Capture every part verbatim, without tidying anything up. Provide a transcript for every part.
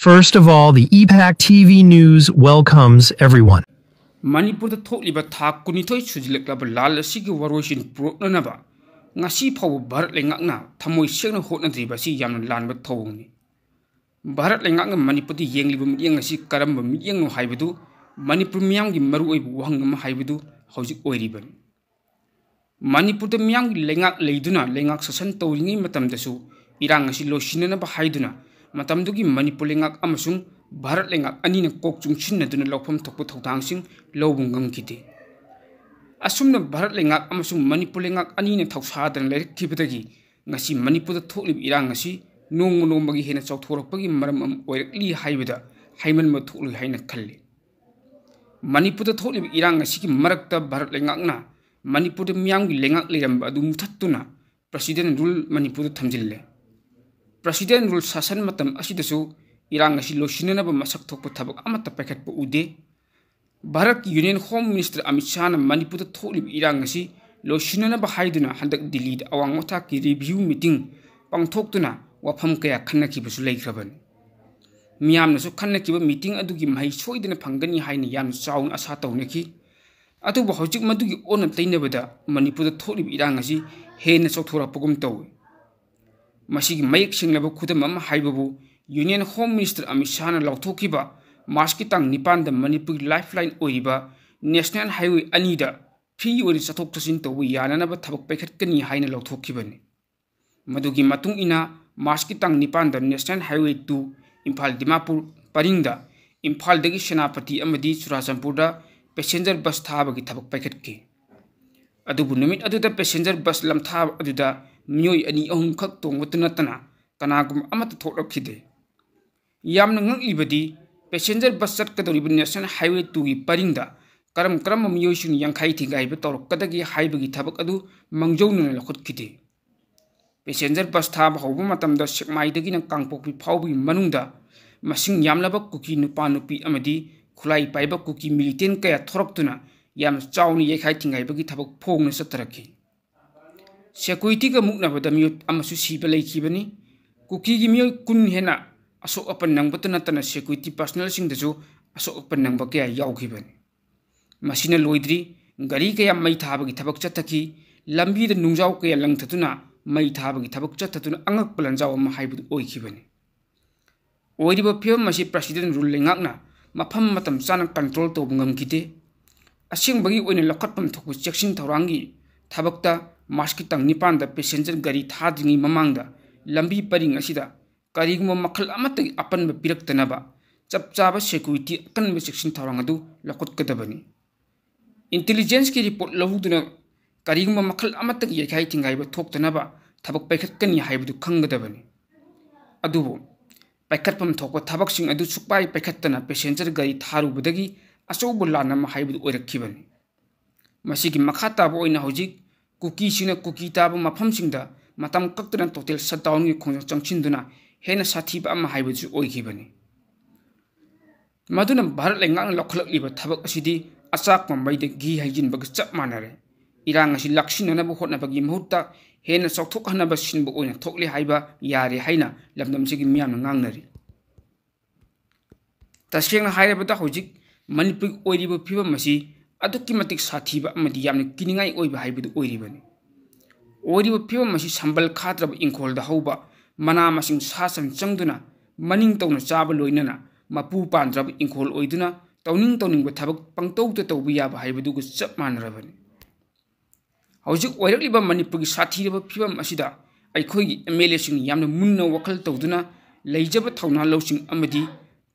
First of all, the E PAC T V News welcomes everyone. ꯃꯅꯤꯄꯨꯔꯗ ꯊꯣꯛꯂꯤꯕ ꯊꯥ ꯀꯨꯟꯅꯤꯊꯣꯏ ꯁꯨꯖꯤꯜꯂꯛꯂꯕ ꯂꯥꯜ ꯑꯁꯤꯒꯤ ꯋꯥꯔꯣꯏꯁꯤꯟ ꯄꯨꯔꯛꯅꯅꯕ ꯉꯁꯤ ꯐꯥꯎꯕ ꯚꯥꯔꯠ ꯂꯩꯉꯥꯛꯅ ꯊꯃꯣꯏ ꯁꯦꯡꯅ ꯍꯣꯠꯅꯗ꯭ꯔꯤꯕ ꯑꯁꯤ ꯌꯥꯝꯅ ꯂꯥꯟꯕ ꯊꯧꯑꯣꯡꯅꯤ꯫ ꯚꯥꯔꯠ ꯂꯩꯉꯥꯛꯅ ꯃꯅꯤꯄꯨꯔꯗ ꯌꯦꯡꯂꯤꯕ ꯃꯤꯠꯌꯦꯡ ꯑꯁꯤ ꯀꯔꯝꯕ ꯃꯤꯠꯌꯦꯡꯅꯣ ꯍꯥꯏꯕꯗꯨ ꯃꯅꯤꯄꯨꯔ ꯃꯤꯌꯥꯝꯒꯤ ꯃꯔꯨꯑꯣꯏꯕ ꯋꯥꯍꯪ ꯑꯃ ꯍꯥꯏꯕꯗꯨ ꯍꯧꯖꯤꯛ ꯑꯣꯏꯔꯤꯕꯅꯤ꯫ ꯃꯅꯤꯄꯨꯔꯗ ꯃꯤꯌꯥꯝꯒꯤ ꯂꯩꯉꯥꯛ ꯂꯩꯗꯨꯅ ꯂꯩꯉꯥꯛ ꯁꯥꯁꯟ ꯇꯧꯔꯤꯉꯩ ꯃꯇꯝꯗꯁꯨ ꯏꯔꯥꯡ ꯑꯁꯤ ꯂꯣꯏꯁꯤꯟꯅꯅꯕ ꯍꯥꯏꯗꯨꯅ ꯃꯇꯝꯗꯨꯒꯤ ꯃꯅꯤꯄꯨꯔ ꯂꯩꯉꯥꯛ ꯑꯃꯁꯨꯡ ꯚꯥꯔꯠ ꯂꯩꯉꯥꯛ ꯑꯅꯤꯅ ꯀꯣꯛ ꯆꯨꯡꯁꯤꯟꯅꯗꯨꯅ ꯂꯧꯐꯝ ꯊꯣꯛꯄ ꯊꯧꯗꯥꯡꯁꯤꯡ ꯂꯧꯕ ꯉꯝꯈꯤꯗꯦ꯫ ꯑꯁꯨꯝꯅ ꯚꯥꯔꯠ ꯂꯩꯉꯥꯛ ꯑꯃꯁꯨꯡ ꯃꯅꯤꯄꯨꯔ ꯂꯩꯉꯥꯛ ꯑꯅꯤꯅ ꯊꯧꯁꯥꯗꯅ ꯂꯩꯔꯛꯈꯤꯕꯗꯒꯤ ꯉꯁꯤ ꯃꯅꯤꯄꯨꯔꯗ ꯊꯣꯛꯂꯤꯕ ꯏꯔꯥꯡ ꯑꯁꯤ ꯅꯣꯡꯃ ꯅꯣꯡꯃꯒꯤ ꯍꯦꯟꯅ ꯆꯥꯎꯊꯣꯔꯛꯄꯒꯤ ꯃꯔꯝ ꯑꯃ ꯑꯣꯏꯔꯛꯂꯤ ꯍꯥꯏꯕꯗ ꯍꯥꯏꯃꯟꯕ ꯊꯣꯛꯂꯣꯏ ꯍꯥꯏꯅ ꯈꯜꯂꯤ꯫ ꯃꯅꯤꯄꯨꯔꯗ ꯊꯣꯛꯂꯤꯕ ꯏꯔꯥꯡ ꯑꯁꯤꯒꯤ ꯃꯔꯛꯇ ꯚꯥꯔꯠ ꯂꯩꯉꯥꯛꯅ ꯃꯅꯤꯄꯨꯔꯗ ꯃꯤꯌꯥꯝꯒꯤ ꯂꯩꯉꯥꯛ ꯂꯩꯔꯝꯕ ꯑꯗꯨ ꯃꯨꯊꯠꯇꯨꯅ President Rule ꯃꯅꯤꯄꯨꯔꯗ ꯊꯝꯖꯤꯜꯂꯦ꯫ President Rule ꯁꯥꯁꯟ ꯃꯇꯝ ꯑꯁꯤꯗꯁꯨ ꯏꯔꯥꯡ ꯑꯁꯤ ꯂꯣꯏꯁꯤꯟꯅꯅꯕ ꯃꯁꯛ ꯊꯣꯛꯄ ꯊꯕꯛ ꯑꯃꯠꯇ ꯄꯥꯏꯈꯠꯄ ꯎꯗꯦ꯫ ꯚꯥꯔꯠꯀꯤ Union Home Minister ꯑꯃꯤꯠ ꯁꯥꯍꯅ ꯃꯅꯤꯄꯨꯔꯗ ꯊꯣꯛꯂꯤꯕ ꯏꯔꯥꯡ ꯑꯁꯤ ꯂꯣꯏꯁꯤꯟꯅꯅꯕ ꯍꯥꯏꯗꯨꯅ ꯍꯟꯗꯛ ꯗꯤꯜꯂꯤꯗ ꯑꯋꯥꯡ ꯃꯊꯥꯛꯀꯤ review meeting ꯄꯥꯡꯊꯣꯛꯇꯨꯅ ꯋꯥꯐꯝ ꯀꯌꯥ ꯈꯟꯅꯈꯤꯕꯁꯨ ꯂꯩꯈ꯭ꯔꯕꯅꯤ꯫ ꯃꯤꯌꯥꯝꯅꯁꯨ ꯈꯟꯅꯈꯤꯕ meeting ꯑꯗꯨꯒꯤ ꯃꯍꯩ ꯁꯣꯏꯗꯅ ꯐꯪꯒꯅꯤ ꯍꯥꯏꯅ ꯌꯥꯝꯅ ꯆꯥꯎꯅ ꯑꯁꯥ ꯇꯧꯅꯈꯤ꯫ ꯑꯗꯨꯕꯨ ꯍꯧꯖꯤꯛ ꯃꯗꯨꯒꯤ ꯑꯣꯟꯅ ꯇꯩꯅꯕꯗ ꯃꯅꯤꯄꯨꯔꯗ ꯊꯣꯛꯂꯤꯕ ꯏꯔꯥꯡ ꯑꯁꯤ ꯍꯦꯟꯅ ꯆꯥꯎꯊꯣꯔꯛꯄꯒꯨꯝ ꯇꯧꯏ꯫ ꯃꯁꯤꯒꯤ ꯃꯌꯦꯛ ꯁꯦꯡꯂꯕ ꯈꯨꯗꯝ ꯑꯃ ꯍꯥꯏꯕꯕꯨ Union Home Minister ꯑꯃꯤꯠ ꯁꯥꯍꯅ ꯂꯥꯎꯊꯣꯛꯈꯤꯕ ꯃꯥꯔꯆꯀꯤ ꯇꯥꯡ ꯅꯤꯄꯥꯟꯗ ꯃꯅꯤꯄꯨꯔꯒꯤ lifeline ꯑꯣꯏꯔꯤꯕ National Highway ꯑꯅꯤꯗ free ꯑꯣꯏꯅ ꯆꯠꯊꯣꯛ ꯆꯠꯁꯤꯟ ꯇꯧꯕ ꯌꯥꯅꯅꯕ ꯊꯕꯛ ꯄꯥꯏꯈꯠꯀꯅꯤ ꯍꯥꯏꯅ ꯂꯥꯎꯊꯣꯛꯈꯤꯕꯅꯤ꯫ ꯃꯗꯨꯒꯤ ꯃꯇꯨꯡ ꯏꯟꯅ ꯃꯥꯔꯆꯀꯤ ꯇꯥꯡ ꯅꯤꯄꯥꯟꯗ National Highway two Imphal Dimapur ꯄꯔꯤꯡꯗ ꯏꯝꯐꯥꯜꯗꯒꯤ ꯁꯦꯅꯥꯄꯇꯤ ꯑꯃꯗꯤ ꯆꯨꯔꯥꯆꯥꯟꯄꯨꯔꯗ passenger bus ꯊꯥꯕꯒꯤ ꯊꯕꯛ ꯄꯥꯏꯈꯠꯈꯤ꯫ ꯑꯗꯨꯕꯨ ꯅꯨꯃꯤꯠ ꯑꯗꯨꯗ passenger bus ꯂꯝꯊꯥꯕ ꯑꯗꯨꯗ ꯃꯤꯑꯣꯏ ꯑꯅꯤ ꯑꯍꯨꯝꯈꯛ ꯇꯣꯡꯕꯇ ꯅꯠꯇꯅ ꯀꯅꯥꯒꯨꯝꯕ ꯑꯃꯠꯇ ꯊꯣꯛꯂꯛꯈꯤꯗꯦ꯫ ꯌꯥꯝꯅ ꯉꯛꯂꯤꯕꯗꯤ passenger bus ꯆꯠꯀꯗꯧꯔꯤꯕ National Highway two ꯒꯤ ꯄꯔꯤꯡꯗ ꯀꯔꯝ ꯀꯔꯝꯕ ꯃꯤꯑꯣꯏꯁꯤꯡ ꯌꯥꯡꯈꯩ ꯊꯤꯡꯒꯥꯏꯕ ꯇꯧꯔꯛꯀꯗꯒꯦ ꯍꯥꯏꯕꯒꯤ ꯊꯕꯛ ꯑꯗꯨ ꯃꯥꯡꯖꯧꯅꯅ ꯂꯧꯈꯠꯈꯤꯗꯦ꯫ Passenger bus ꯊꯥꯕ ꯍꯧꯕ ꯃꯇꯝꯗ ꯁꯦꯛꯃꯥꯏꯗꯒꯤꯅ ꯀꯥꯡꯄꯣꯛꯄꯤ ꯐꯥꯎꯕꯒꯤ ꯃꯅꯨꯡꯗ ꯃꯁꯤꯡ ꯌꯥꯝꯂꯕ ꯀꯨꯀꯤ ꯅꯨꯄꯥ ꯅꯨꯄꯤ ꯑꯃꯗꯤ ꯈꯨꯠꯂꯥꯏ ꯄꯥꯏꯕ ꯀꯨꯀꯤ militant ꯀꯌꯥ ꯊꯣꯔꯛꯇꯨꯅ ꯌꯥꯝꯅ ꯆꯥꯎꯅ ꯌꯩꯈꯥꯏ ꯊꯤꯡꯒꯥꯏꯕꯒꯤ ꯊꯕꯛ ꯐꯣꯡꯅ ꯆꯠꯊꯔꯛꯈꯤ꯫ Security ꯒ ꯃꯨꯛꯅꯕꯗ ꯃꯤꯑꯣꯏ ꯑꯃꯁꯨ ꯁꯤꯕ ꯂꯩꯈꯤꯕꯅꯤ꯫ ꯀꯨꯀꯤꯒꯤ ꯃꯤꯑꯣꯏ ꯀꯨꯟ ꯍꯦꯟꯅ ꯑꯁꯣꯛ ꯑꯄꯟ ꯅꯪꯕꯇ ꯅꯠꯇꯅ security personnelꯁꯤꯡꯗꯁꯨ ꯑꯁꯣꯛ ꯑꯄꯟ ꯅꯪꯕ ꯀꯌꯥ ꯌꯥꯎꯈꯤꯕꯅꯤ꯫ ꯃꯁꯤꯅ ꯂꯣꯏꯗ꯭ꯔꯤ, ꯒꯥꯔꯤ ꯀꯌꯥ ꯃꯩ ꯊꯥꯕꯒꯤ ꯊꯕꯛ ꯆꯠꯊꯈꯤ, ꯂꯝꯕꯤꯗ ꯅꯨꯡꯖꯥꯎ ꯀꯌꯥ ꯂꯪꯊꯗꯨꯅ ꯃꯩ ꯊꯥꯕꯒꯤ ꯊꯕꯛ ꯆꯠꯊꯗꯨꯅ ꯑꯉꯛꯄ ꯂꯥꯟꯖꯥꯎ ꯑꯃ ꯍꯥꯏꯕꯗꯨ ꯑꯣꯏꯈꯤꯕꯅꯤ꯫ ꯑꯣꯏꯔꯤꯕ ꯐꯤꯕꯝ ꯑꯁꯤ President Rule ꯂꯩꯉꯥꯛꯅ ꯃꯐꯝ ꯃꯇꯝ ꯆꯥꯅ control ꯇꯧꯕ ꯉꯝꯈꯤꯗꯦ꯫ ꯑꯁꯦꯡꯕꯒꯤ ꯑꯣꯏꯅ ꯂꯧꯈꯠꯐꯝ ꯊꯣꯛꯄ ꯆꯦꯛꯁꯤꯟ ꯊꯧꯔꯥꯡꯒꯤ ꯊꯕꯛꯇ Marchꯀꯤ ꯇꯥꯡ ꯅꯤꯄꯥꯟꯗ passenger ꯒꯥꯔꯤ ꯊꯥꯗ꯭ꯔꯤꯉꯩ ꯃꯃꯥꯡꯗ ꯂꯝꯕꯤ ꯄꯔꯤꯡ ꯑꯁꯤꯗ ꯀꯔꯤꯒꯨꯝꯕ ꯃꯈꯜ ꯑꯃꯠꯇꯒꯤ ꯑꯄꯟꯕ ꯄꯤꯔꯛꯇꯅꯕ ꯆꯞ ꯆꯥꯕ security ꯑꯀꯟꯕ ꯆꯦꯛꯁꯤꯟ ꯊꯧꯔꯥꯡ ꯑꯗꯨ ꯂꯧꯈꯠꯀꯗꯕꯅꯤ꯫ Intelligenceꯀꯤ report ꯂꯧꯗꯨꯅ ꯀꯔꯤꯒꯨꯝꯕ ꯃꯈꯜ ꯑꯃꯠꯇꯒꯤ ꯌꯩꯈꯥꯏ ꯊꯤꯡꯒꯥꯏꯕ ꯊꯣꯛꯇꯅꯕ ꯊꯕꯛ ꯄꯥꯏꯈꯠꯀꯅꯤ ꯍꯥꯏꯕꯗꯨ ꯈꯪꯒꯗꯕꯅꯤ꯫ ꯑꯗꯨꯕꯨ ꯄꯥꯏꯈꯠꯐꯝ ꯊꯣꯛꯄ ꯊꯕꯛꯁꯤꯡ ꯑꯗꯨ ꯁꯨꯛꯄꯥꯏ ꯄꯥꯏꯈꯠꯇꯅ passenger ꯒꯥꯔꯤ ꯊꯥꯔꯨꯕꯗꯒꯤ ꯑꯆꯧꯕ ꯂꯥꯟ ꯑꯃ ꯍꯥꯏꯕꯗꯨ ꯑꯣꯏꯔꯛꯈꯤꯕꯅꯤ꯫ ꯃꯁꯤꯒꯤ ꯃꯈꯥ ꯇꯥꯕ ꯑꯣꯏꯅ ꯍꯧꯖꯤꯛ ꯀꯨꯀꯤꯁꯤꯡꯅ ꯀꯨꯀꯤ ꯇꯥꯕ ꯃꯐꯝꯁꯤꯡꯗ ꯃꯇꯝ ꯀꯛꯇꯅ total shutdownꯒꯤ ꯈꯣꯡꯖꯪ ꯆꯪꯁꯤꯟꯗꯨꯅ ꯍꯦꯟꯅ ꯁꯥꯊꯤꯕ ꯑꯃ ꯍꯥꯏꯕꯗꯨꯁꯨ ꯑꯣꯏꯈꯤꯕꯅꯤ꯫ ꯃꯗꯨꯅ ꯚꯥꯔꯠ ꯂꯩꯉꯥꯛꯅ ꯂꯧꯈꯠꯂꯛꯂꯤꯕ ꯊꯕꯛ ꯑꯁꯤꯗꯤ ꯑꯆꯥꯛꯄ ꯃꯩꯗ ꯘꯤ ꯍꯩꯖꯤꯟꯕꯒ ꯆꯞ ꯃꯥꯟꯅꯔꯦ꯫ ꯏꯔꯥꯡ ꯑꯁꯤ ꯂꯥꯛꯁꯤꯟꯅꯅꯕ ꯍꯣꯠꯅꯕꯒꯤ ꯃꯍꯨꯠꯇ ꯍꯦꯟꯅ ꯆꯥꯎꯊꯣꯛꯍꯟꯅꯕ ꯁꯤꯟꯕ ꯑꯣꯏꯅ ꯊꯣꯛꯂꯦ ꯍꯥꯏꯕ ꯌꯥꯔꯦ ꯍꯥꯏꯅ ꯂꯝꯗꯝꯁꯤꯒꯤ ꯃꯤꯌꯥꯝꯅ ꯉꯥꯡꯅꯔꯤ꯫ ꯇꯁꯦꯡꯅ ꯍꯥꯏꯔꯕꯗ ꯍꯧꯖꯤꯛ ꯃꯅꯤꯄꯨꯔꯒꯤ ꯑꯣꯏꯔꯤꯕ ꯐꯤꯕꯝ ꯑꯁꯤ ꯑꯗꯨꯛꯀꯤ ꯃꯇꯤꯛ ꯁꯥꯊꯤꯕ ꯑꯃꯗꯤ ꯌꯥꯝꯅ ꯀꯤꯅꯤꯡꯉꯥꯏ ꯑꯣꯏꯕ ꯍꯥꯏꯕꯗꯨ ꯑꯣꯏꯔꯤꯕꯅꯤ꯫ ꯑꯣꯏꯔꯤꯕ ꯐꯤꯕꯝ ꯑꯁꯤ ꯁꯝꯕꯜ ꯈꯥꯗ꯭ꯔꯕ ꯏꯪꯈꯣꯜꯗ ꯍꯧꯕ ꯃꯅꯥ ꯃꯁꯤꯡ ꯁꯥ ꯁꯟ ꯆꯪꯗꯨꯅ ꯃꯅꯤꯡ ꯇꯧꯅ ꯆꯥꯕ ꯂꯣꯏꯅꯅ ꯃꯄꯨ ꯄꯥꯟꯗ꯭ꯔꯕ ꯏꯪꯈꯣꯜ ꯑꯣꯏꯗꯨꯅ ꯇꯧꯅꯤꯡ ꯇꯧꯅꯤꯡꯕ ꯊꯕꯛ ꯄꯪꯇꯧꯗ ꯇꯧꯕ ꯌꯥꯕ ꯍꯥꯏꯕꯗꯨꯒ ꯆꯞ ꯃꯥꯟꯅꯔꯕꯅꯤ꯫ ꯍꯧꯖꯤꯛ ꯑꯣꯏꯔꯛꯂꯤꯕ ꯃꯅꯤꯄꯨꯔꯒꯤ ꯁꯥꯊꯤꯔꯕ ꯐꯤꯕꯝ ꯑꯁꯤꯗ ꯑꯩꯈꯣꯏꯒꯤ MLAꯁꯤꯡ ꯌꯥꯝꯅ ꯃꯨꯟꯅ ꯋꯥꯈꯜ ꯇꯧꯗꯨꯅ ꯂꯩꯖꯕ ꯊꯧꯅꯥ ꯂꯧꯁꯤꯡ ꯑꯃꯗꯤ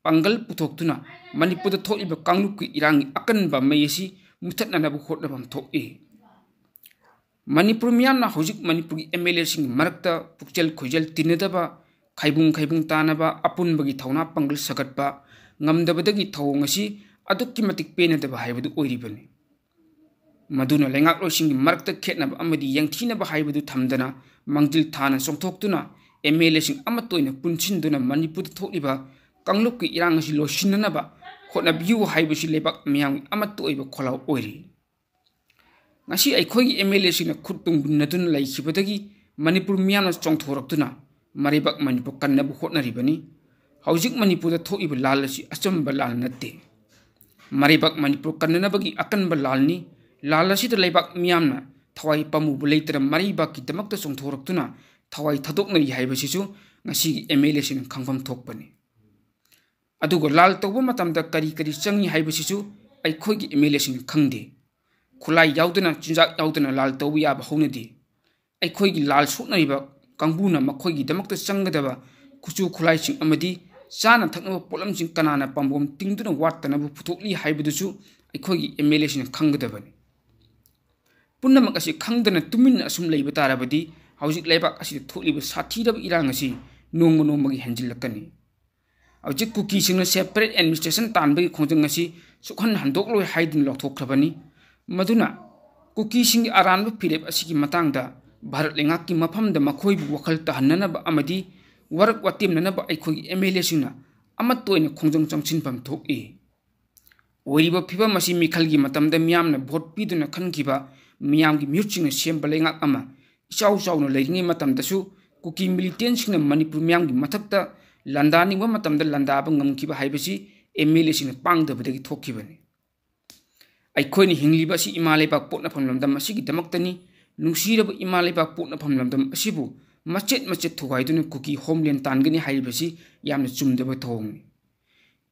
ꯄꯥꯡꯒꯜ ꯄꯨꯊꯣꯛꯇꯨꯅ ꯃꯅꯤꯄꯨꯔꯗ ꯊꯣꯛꯂꯤꯕ ꯀꯥꯡꯂꯨꯞꯀꯤ ꯏꯔꯥꯡꯒꯤ ꯑꯀꯟꯕ ꯃꯩ ꯑꯁꯤ ꯃꯨꯊꯠꯅꯅꯕ ꯍꯣꯠꯅꯐꯝ ꯊꯣꯛꯏ꯫ ꯃꯅꯤꯄꯨꯔ ꯃꯤꯌꯥꯝꯅ ꯍꯧꯖꯤꯛ ꯃꯅꯤꯄꯨꯔꯒꯤ MLAꯁꯤꯡꯒꯤ ꯃꯔꯛꯇ ꯄꯨꯛꯆꯦꯜ ꯈꯣꯏꯖꯦꯜ ꯇꯤꯟꯅꯗꯕ, ꯈꯥꯏꯕꯨꯡ ꯈꯥꯏꯕꯨꯡ ꯇꯥꯅꯕ, ꯑꯄꯨꯟꯕꯒꯤ ꯊꯧꯅꯥ ꯄꯥꯡꯒꯜ ꯁꯥꯒꯠꯄ ꯉꯝꯗꯕꯗꯒꯤ ꯊꯧꯑꯣꯡ ꯑꯁꯤ ꯑꯗꯨꯛꯀꯤ ꯃꯇꯤꯛ ꯄꯦꯟꯅꯗꯕ ꯍꯥꯏꯕꯗꯨ ꯑꯣꯏꯔꯤꯕꯅꯤ꯫ ꯃꯗꯨꯅ ꯂꯩꯉꯥꯛꯂꯣꯏꯁꯤꯡꯒꯤ ꯃꯔꯛꯇ ꯈꯦꯠꯅꯕ ꯑꯃꯗꯤ ꯌꯦꯡꯊꯤꯅꯕ ꯍꯥꯏꯕꯗꯨ ꯊꯝꯗꯅ ꯃꯥꯡꯖꯤꯜ ꯊꯥꯅ ꯆꯣꯡꯊꯣꯛꯇꯨꯅ MLAꯁꯤꯡ ꯑꯃꯠꯇ ꯑꯣꯏꯅ ꯄꯨꯟꯁꯤꯟꯗꯨꯅ ꯃꯅꯤꯄꯨꯔꯗ ꯊꯣꯛꯂꯤꯕ ꯀꯥꯡꯂꯨꯞꯀꯤ ꯏꯔꯥꯡ ꯑꯁꯤ ꯂꯣꯏꯁꯤꯟꯅꯅꯕ ꯍꯣꯠꯅꯕꯤꯌꯨ ꯍꯥꯏꯕꯁꯤ ꯂꯩꯕꯥꯛ ꯃꯤꯌꯥꯝꯒꯤ ꯑꯃꯠꯇ ꯑꯣꯏꯕ ꯈꯣꯜꯂꯥꯎ ꯑꯣꯏꯔꯤ꯫ ꯉꯁꯤ ꯑꯩꯈꯣꯏꯒꯤ MLAꯁꯤꯡꯅ ꯈꯨꯠ ꯇꯨꯡꯕꯤꯟꯅꯗꯨꯅ ꯂꯩꯈꯤꯕꯗꯒꯤ ꯃꯅꯤꯄꯨꯔ ꯃꯤꯌꯥꯝꯅ ꯆꯣꯡꯊꯣꯔꯛꯇꯨꯅ ꯃꯔꯩꯕꯥꯛ ꯃꯅꯤꯄꯨꯔ ꯀꯟꯅꯕ ꯍꯣꯠꯅꯔꯤꯕꯅꯤ꯫ ꯍꯧꯖꯤꯛ ꯃꯅꯤꯄꯨꯔꯗ ꯊꯣꯛꯏꯕ ꯂꯥꯜ ꯑꯁꯤ ꯑꯆꯝꯕ ꯂꯥꯜ ꯅꯠꯇꯦ꯫ ꯃꯔꯩꯕꯥꯛ ꯃꯅꯤꯄꯨꯔ ꯀꯟꯅꯅꯕꯒꯤ ꯑꯀꯟꯕ ꯂꯥꯜꯅꯤ꯫ ꯂꯥꯜ ꯑꯁꯤꯗ ꯂꯩꯕꯥꯛ ꯃꯤꯌꯥꯝꯅ ꯊꯋꯥꯏ ꯄꯥꯝꯃꯨꯕ ꯂꯩꯇꯅ ꯃꯔꯩꯕꯥꯛꯀꯤꯗꯃꯛꯇ ꯆꯣꯡꯊꯣꯔꯛꯇꯨꯅ ꯊꯋꯥꯏ ꯊꯥꯗꯣꯛꯅꯔꯤ ꯍꯥꯏꯕꯁꯤꯁꯨ ꯉꯁꯤꯒꯤ MLAꯁꯤꯡꯅ ꯈꯪꯐꯝ ꯊꯣꯛꯄꯅꯤ꯫ ꯑꯗꯨꯒ ꯂꯥꯜ ꯇꯧꯕ ꯃꯇꯝꯗ ꯀꯔꯤ ꯀꯔꯤ ꯆꯪꯏ ꯍꯥꯏꯕꯁꯤꯁꯨ ꯑꯩꯈꯣꯏꯒꯤ MLAꯁꯤꯡꯅ ꯈꯪꯗꯦ꯫ ꯈꯨꯠꯂꯥꯏ ꯌꯥꯎꯗꯅ, ꯆꯤꯟꯖꯥꯛ ꯌꯥꯎꯗꯅ ꯂꯥꯜ ꯇꯧꯕ ꯌꯥꯕ ꯍꯧꯅꯗꯦ꯫ ꯑꯩꯈꯣꯏꯒꯤ ꯂꯥꯜ ꯁꯣꯛꯅꯔꯤꯕ ꯀꯥꯡꯕꯨꯅ ꯃꯈꯣꯏꯒꯤꯗꯃꯛꯇ ꯆꯪꯒꯗꯕ ꯈꯨꯠꯁꯨ ꯈꯨꯠꯂꯥꯏꯁꯤꯡ ꯑꯃꯗꯤ ꯆꯥꯅ ꯊꯛꯅꯕ ꯄꯣꯠꯂꯝꯁꯤꯡ ꯀꯅꯥꯅ ꯄꯥꯝꯕꯣꯝ ꯇꯤꯡꯗꯨꯅ ꯋꯥꯠꯇꯅꯕ ꯄꯨꯊꯣꯛꯂꯤ ꯍꯥꯏꯕꯗꯨꯁꯨ ꯑꯩꯈꯣꯏꯒꯤ MLAꯁꯤꯡꯅ ꯈꯪꯒꯗꯕꯅꯤ꯫ ꯄꯨꯝꯅꯃꯛ ꯑꯁꯤ ꯈꯪꯗꯅ ꯇꯨꯃꯤꯟꯅ ꯑꯁꯨꯝ ꯂꯩꯕ ꯇꯥꯔꯕꯗꯤ ꯍꯧꯖꯤꯛ ꯂꯩꯕꯥꯛ ꯑꯁꯤꯗ ꯊꯣꯛꯂꯤꯕ ꯁꯥꯊꯤꯔꯕ ꯏꯔꯥꯡ ꯑꯁꯤ ꯅꯣꯡꯃ ꯅꯣꯡꯃꯒꯤ ꯍꯦꯟꯖꯤꯜꯂꯛꯀꯅꯤ꯫ ꯍꯧꯖꯤꯛ ꯀꯨꯀꯤꯁꯤꯡꯅ separate administration ꯇꯥꯟꯕꯒꯤ ꯈꯣꯡꯖꯪ ꯑꯁꯤ ꯁꯨꯛꯍꯟ ꯍꯟꯗꯣꯛꯂꯣꯏ ꯍꯥꯏꯗꯨꯅ ꯂꯥꯎꯊꯣꯛꯈ꯭ꯔꯕꯅꯤ꯫ ꯃꯗꯨꯅ ꯀꯨꯀꯤꯁꯤꯡꯒꯤ ꯑꯔꯥꯟꯕ ꯐꯤꯔꯦꯞ ꯑꯁꯤꯒꯤ ꯃꯇꯥꯡꯗ ꯚꯥꯔꯠ ꯂꯩꯉꯥꯛꯀꯤ ꯃꯐꯝꯗ ꯃꯈꯣꯏꯕꯨ ꯋꯥꯈꯜ ꯇꯥꯍꯟꯅꯅꯕ ꯑꯃꯗꯤ ꯋꯥꯔꯛ ꯋꯥꯇꯦꯝꯅꯅꯕ ꯑꯩꯈꯣꯏꯒꯤ MLAꯁꯤꯡꯅ ꯑꯃꯠꯇ ꯑꯣꯏꯅ ꯈꯣꯡꯖꯪ ꯆꯪꯁꯤꯟꯐꯝ ꯊꯣꯛꯏ꯫ ꯑꯣꯏꯔꯤꯕ ꯐꯤꯕꯝ ꯑꯁꯤ ꯃꯤꯈꯜꯒꯤ ꯃꯇꯝꯗ ꯃꯤꯌꯥꯝꯅ ꯚꯣꯠ ꯄꯤꯗꯨꯅ ꯈꯟꯈꯤꯕ ꯃꯤꯌꯥꯝꯒꯤ ꯃꯤꯍꯨꯠꯁꯤꯡꯅ ꯁꯦꯝꯕ ꯂꯩꯉꯥꯛ ꯑꯃ ꯏꯆꯥꯎ ꯆꯥꯎꯅ ꯂꯩꯔꯤꯉꯩ ꯃꯇꯝꯗꯁꯨ ꯀꯨꯀꯤ militantꯁꯤꯡꯅ ꯃꯅꯤꯄꯨꯔ ꯃꯤꯌꯥꯝꯒꯤ ꯃꯊꯛꯇ ꯂꯥꯟꯗꯥꯅꯤꯡꯕ ꯃꯇꯝꯗ ꯂꯥꯟꯗꯥꯕ ꯉꯝꯈꯤꯕ ꯍꯥꯏꯕꯁꯤ MLAꯁꯤꯡꯅ ꯄꯥꯡꯗꯕꯗꯒꯤ ꯊꯣꯛꯈꯤꯕꯅꯤ꯫ ꯑꯩꯈꯣꯏꯅ ꯍꯤꯡꯂꯤꯕ ꯑꯁꯤ ꯏꯃꯥ ꯂꯩꯕꯥꯛ ꯄꯣꯛꯅꯐꯝ ꯂꯝꯗꯝ ꯑꯁꯤꯒꯤꯗꯃꯛꯇꯅꯤ꯫ ꯅꯨꯡꯁꯤꯔꯕ ꯏꯃꯥ ꯂꯩꯕꯥꯛ ꯄꯣꯛꯅꯐꯝ ꯂꯝꯗꯝ ꯑꯁꯤꯕꯨ ꯃꯆꯦꯠ ꯃꯆꯦꯠ ꯊꯨꯒꯥꯏꯗꯨꯅ ꯀꯨꯀꯤ homeland ꯇꯥꯟꯒꯅꯤ ꯍꯥꯏꯔꯤꯕꯁꯤ ꯌꯥꯝꯅ ꯆꯨꯝꯗꯕ ꯊꯧꯑꯣꯡꯅꯤ꯫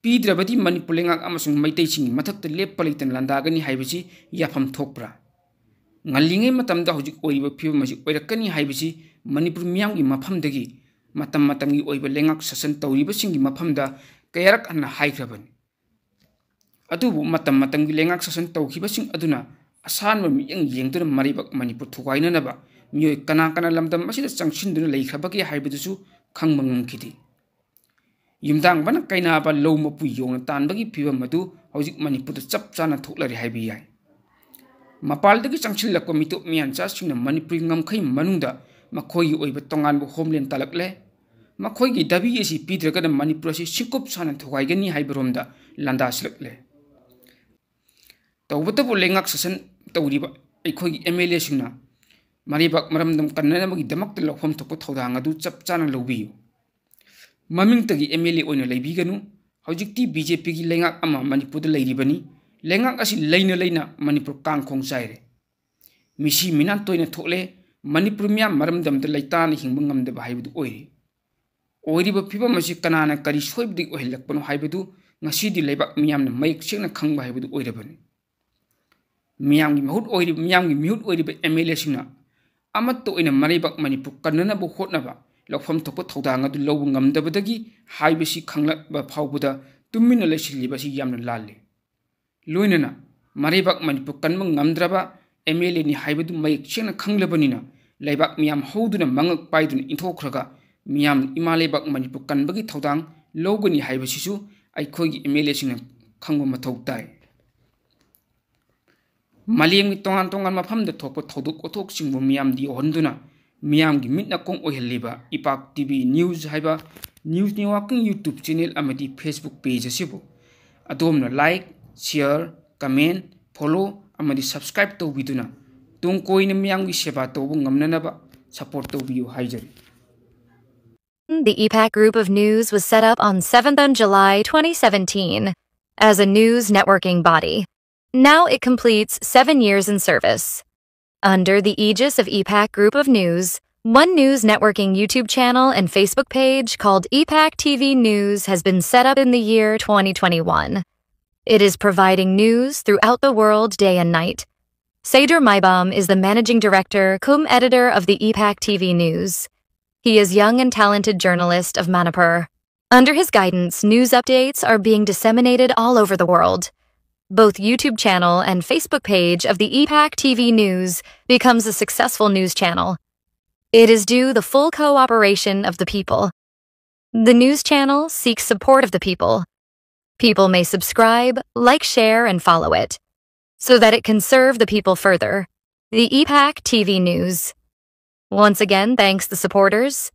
ꯄꯤꯗ꯭ꯔꯕꯗꯤ ꯃꯅꯤꯄꯨꯔ ꯂꯩꯉꯥꯛ ꯑꯃꯁꯨꯡ ꯃꯩꯇꯩꯁꯤꯡꯒꯤ ꯃꯊꯛꯇ ꯂꯦꯞꯄ ꯂꯩꯇꯅ ꯂꯥꯟꯗꯥꯒꯅꯤ ꯍꯥꯏꯕꯁꯤ ꯌꯥꯐꯝ ꯊꯣꯛꯄ꯭ꯔꯥ? ꯉꯜꯂꯤꯉꯩ ꯃꯇꯝꯗ ꯍꯧꯖꯤꯛ ꯑꯣꯏꯔꯤꯕ ꯐꯤꯕꯝ ꯑꯁꯤ ꯑꯣꯏꯔꯛꯀꯅꯤ ꯍꯥꯏꯕꯁꯤ ꯃꯅꯤꯄꯨꯔ ꯃꯤꯌꯥꯝꯒꯤ ꯃꯐꯝꯗꯒꯤ ꯃꯇꯝ ꯃꯇꯝꯒꯤ ꯑꯣꯏꯕ ꯂꯩꯉꯥꯛ ꯁꯥꯁꯟ ꯇꯧꯔꯤꯕꯁꯤꯡꯒꯤ ꯃꯐꯝꯗ ꯀꯌꯥꯔꯛ ꯍꯟꯅ ꯍꯥꯏꯈ꯭ꯔꯕꯅꯤ꯫ ꯑꯗꯨꯕꯨ ꯃꯇꯝ ꯃꯇꯝꯒꯤ ꯂꯩꯉꯥꯛ ꯁꯥꯁꯟ ꯇꯧꯈꯤꯕꯁꯤꯡ ꯑꯗꯨꯅ ꯑꯁꯥꯟꯕ ꯃꯤꯠꯌꯦꯡ ꯌꯦꯡꯗꯨꯅ ꯃꯔꯩꯕꯥꯛ ꯃꯅꯤꯄꯨꯔ ꯊꯨꯒꯥꯏꯅꯅꯕ ꯃꯤꯑꯣꯏ ꯀꯅꯥ ꯀꯅꯥ ꯂꯝꯗꯝ ꯑꯁꯤꯗ ꯆꯪꯁꯤꯟꯗꯨꯅ ꯂꯩꯈ꯭ꯔꯕꯒꯦ ꯍꯥꯏꯕꯗꯨꯁꯨ ꯈꯪꯕ ꯉꯝꯈꯤꯗꯦ꯫ ꯌꯨꯝꯗꯥꯡꯕꯅ ꯀꯩꯅꯥꯕ ꯂꯧ ꯃꯄꯨ ꯌꯣꯡꯅ ꯇꯥꯟꯕꯒꯤ ꯐꯤꯕꯝ ꯑꯗꯨ ꯍꯧꯖꯤꯛ ꯃꯅꯤꯄꯨꯔꯗ ꯆꯞ ꯆꯥꯅ ꯊꯣꯛꯂꯔꯦ ꯍꯥꯏꯕ ꯌꯥꯏ꯫ ꯃꯄꯥꯟꯗꯒꯤ ꯆꯪꯁꯤꯜꯂꯛꯄ ꯃꯤꯇꯣꯞ ꯃꯤꯌꯥꯟꯆꯥꯁꯤꯡꯅ ꯃꯅꯤꯄꯨꯔꯤ ꯉꯝꯈꯩ ꯃꯅꯨꯡꯗ ꯃꯈꯣꯏꯒꯤ ꯑꯣꯏꯕ ꯇꯣꯉꯥꯟꯕ homeland ꯇꯥꯜꯂꯛꯂꯦ꯫ ꯃꯈꯣꯏꯒꯤ ꯗꯥꯕꯤ ꯑꯁꯤ ꯄꯤꯗ꯭ꯔꯒꯅ ꯃꯅꯤꯄꯨꯔ ꯑꯁꯤ ꯁꯤꯡꯀꯨꯞ ꯁꯥꯅ ꯊꯨꯒꯥꯏꯒꯅꯤ ꯍꯥꯏꯕꯔꯣꯝꯗ ꯂꯥꯟꯗꯥꯁꯤꯜꯂꯛꯂꯦ꯫ ꯇꯧꯕꯇꯕꯨ ꯂꯩꯉꯥꯛ ꯁꯥꯁꯟ ꯇꯧꯔꯤꯕ ꯑꯩꯈꯣꯏꯒꯤ MLAꯁꯤꯡꯅ ꯃꯔꯩꯕꯥꯛ ꯃꯔꯝꯗꯝ ꯀꯟꯅꯅꯕꯒꯤꯗꯃꯛꯇ ꯂꯧꯐꯝ ꯊꯣꯛꯄ ꯊꯧꯗꯥꯡ ꯑꯗꯨ ꯆꯞ ꯆꯥꯅ ꯂꯧꯕꯤꯌꯨ꯫ ꯃꯃꯤꯡꯇꯒꯤ ꯑꯦꯝ ꯑꯦꯜ ꯑꯦ ꯑꯣꯏꯅ ꯂꯩꯕꯤꯒꯅꯨ꯫ ꯍꯧꯖꯤꯛꯇꯤ ꯕꯤ ꯖꯦ ꯄꯤꯒꯤ ꯂꯩꯉꯥꯛ ꯑꯃ ꯃꯅꯤꯄꯨꯔꯗ ꯂꯩꯔꯤꯕꯅꯤ꯫ ꯂꯩꯉꯥꯛ ꯑꯁꯤ ꯂꯩꯅ ꯂꯩꯅ ꯃꯅꯤꯄꯨꯔ ꯀꯥꯡꯈꯣꯡ ꯆꯥꯏꯔꯦ꯫ ꯃꯤꯁꯤ ꯃꯤꯅꯥ ꯇꯣꯏꯅ ꯊꯣꯛꯂꯦ꯫ ꯃꯅꯤꯄꯨꯔ ꯃꯤꯌꯥꯝ ꯃꯔꯝꯗꯝꯗ ꯂꯩꯇꯥꯅ ꯍꯤꯡꯕ ꯉꯝꯗꯕ ꯍꯥꯏꯕꯗꯨ ꯑꯣꯏꯔꯦ꯫ ꯑꯣꯏꯔꯤꯕ ꯐꯤꯕꯝ ꯑꯁꯤ ꯀꯅꯥꯅ ꯀꯔꯤ ꯁꯣꯏꯕꯗꯒꯤ ꯑꯣꯏꯍꯜꯂꯛꯄꯅꯣ ꯍꯥꯏꯕꯗꯨ ꯉꯁꯤꯗꯤ ꯂꯩꯕꯥꯛ ꯃꯤꯌꯥꯝꯅ ꯃꯌꯦꯛ ꯁꯦꯡꯅ ꯈꯪꯕ ꯍꯥꯏꯕꯗꯨ ꯑꯣꯏꯔꯕꯅꯤ꯫ ꯃꯤꯌꯥꯝꯒꯤ ꯃꯍꯨꯠ ꯑꯣꯏꯔꯤꯕ, ꯃꯤꯌꯥꯝꯒꯤ ꯃꯤꯍꯨꯠ ꯑꯣꯏꯔꯤꯕ ꯑꯦꯝ ꯑꯦꯜ ꯑꯦꯁꯤꯡꯅ ꯑꯃꯠꯇ ꯑꯣꯏꯅ ꯃꯔꯩꯕꯥꯛ ꯃꯅꯤꯄꯨꯔ ꯀꯟꯅꯅꯕ ꯍꯣꯠꯅꯕ, ꯂꯧꯐꯝ ꯊꯣꯛꯄ ꯊꯧꯗꯥꯡ ꯑꯗꯨ ꯂꯧꯕ ꯉꯝꯗꯕꯗꯒꯤ ꯍꯥꯏꯕꯁꯤ ꯈꯪꯂꯛꯄ ꯐꯥꯎꯕꯗ ꯇꯨꯃꯤꯟꯅ ꯂꯩꯁꯤꯜꯂꯤꯕ ꯑꯁꯤ ꯌꯥꯝꯅ ꯂꯥꯜꯂꯤ꯫ ꯂꯣꯏꯅꯅ ꯃꯔꯩꯕꯥꯛ ꯃꯅꯤꯄꯨꯔ ꯀꯟꯕ ꯉꯝꯗ꯭ꯔꯕ ꯑꯦꯝ ꯑꯦꯜ ꯑꯦꯅꯤ ꯍꯥꯏꯕꯗꯨ ꯃꯌꯦꯛ ꯁꯦꯡꯅ ꯈꯪꯂꯕꯅꯤꯅ ꯂꯩꯕꯥꯛ ꯃꯤꯌꯥꯝ ꯍꯧꯗꯨꯅ ꯃꯉꯛ ꯄꯥꯏꯗꯨꯅ ꯏꯟꯊꯣꯛꯈ꯭ꯔꯒ ꯃꯤꯌꯥꯝꯅ ꯏꯃꯥ ꯂꯩꯕꯥꯛ ꯃꯅꯤꯄꯨꯔ ꯀꯟꯕꯒꯤ ꯊꯧꯗꯥꯡ ꯂꯧꯒꯅꯤ ꯍꯥꯏꯕꯁꯤꯁꯨ ꯑꯩꯈꯣꯏꯒꯤ ꯑꯦꯝ ꯑꯦꯜ ꯑꯦꯁꯤꯡꯅ ꯈꯪꯕ ꯃꯊꯧ ꯇꯥꯏ꯫ ꯃꯥꯂꯦꯝꯒꯤ ꯇꯣꯉꯥꯟ ꯇꯣꯉꯥꯟꯕ ꯃꯐꯝꯗ ꯊꯣꯛꯄ ꯊꯧꯗꯣꯛ ꯋꯥꯊꯣꯛꯁꯤꯡꯕꯨ ꯃꯤꯌꯥꯝꯗ ꯌꯧꯍꯟꯗꯨꯅ ꯃꯤꯌꯥꯝꯒꯤ ꯃꯤꯠ ꯅꯥꯀꯣꯡ ꯑꯣꯏꯍꯜꯂꯤꯕ ꯏꯄꯥꯛ ꯇꯤ ꯚꯤ ꯅ꯭ꯌꯨꯁ ꯍꯥꯏꯕ ꯅ꯭ꯌꯨꯁ ꯅꯦꯠꯋꯥꯔꯛꯀꯤꯡ ꯌꯨꯇ꯭ꯌꯨꯕ ꯆꯦꯅꯦꯜ ꯑꯃꯗꯤ ꯐꯦꯁꯕꯨꯛ ꯄꯦꯖ ꯑꯁꯤꯕꯨ ꯑꯗꯣꯝꯅ ꯂꯥꯏꯛ, ꯁꯤꯌꯔ, ꯀꯃꯦꯟ, ꯐꯣꯂꯣ ꯑꯃꯗꯤ ꯁꯕꯁꯀ꯭ꯔꯥꯏꯕ ꯇꯧꯕꯤꯗꯨꯅ ꯇꯨꯡ ꯀꯣꯏꯅ ꯃꯤꯌꯥꯝꯒꯤ ꯁꯦꯕꯥ ꯇꯧꯕ ꯉꯝꯅꯅꯕ ꯁꯄꯣꯔꯠ ꯇꯧꯕꯤꯌꯨ ꯍꯥꯏꯖꯔꯤ꯫ The E PAC Group of News was set up on seventh of July twenty seventeen as a news networking body. Now it completes seven years in service. Under the aegis of E PAC Group of News, One News Networking YouTube channel and Facebook page called E PAC T V News has been set up in the year twenty twenty-one. It is providing news throughout the world day and night. Seder Maibam is the managing director cum editor of the E PAC T V News. He is young and talented journalist of Manipur. Under his guidance, news updates are being disseminated all over the world. Both YouTube channel and Facebook page of the E PAC T V News becomes a successful news channel. It is due the full cooperation of the people. The news channel seeks support of the people. People may subscribe, like, share, and follow it so that it can serve the people further. The E PAC T V News. Once again, thanks the supporters.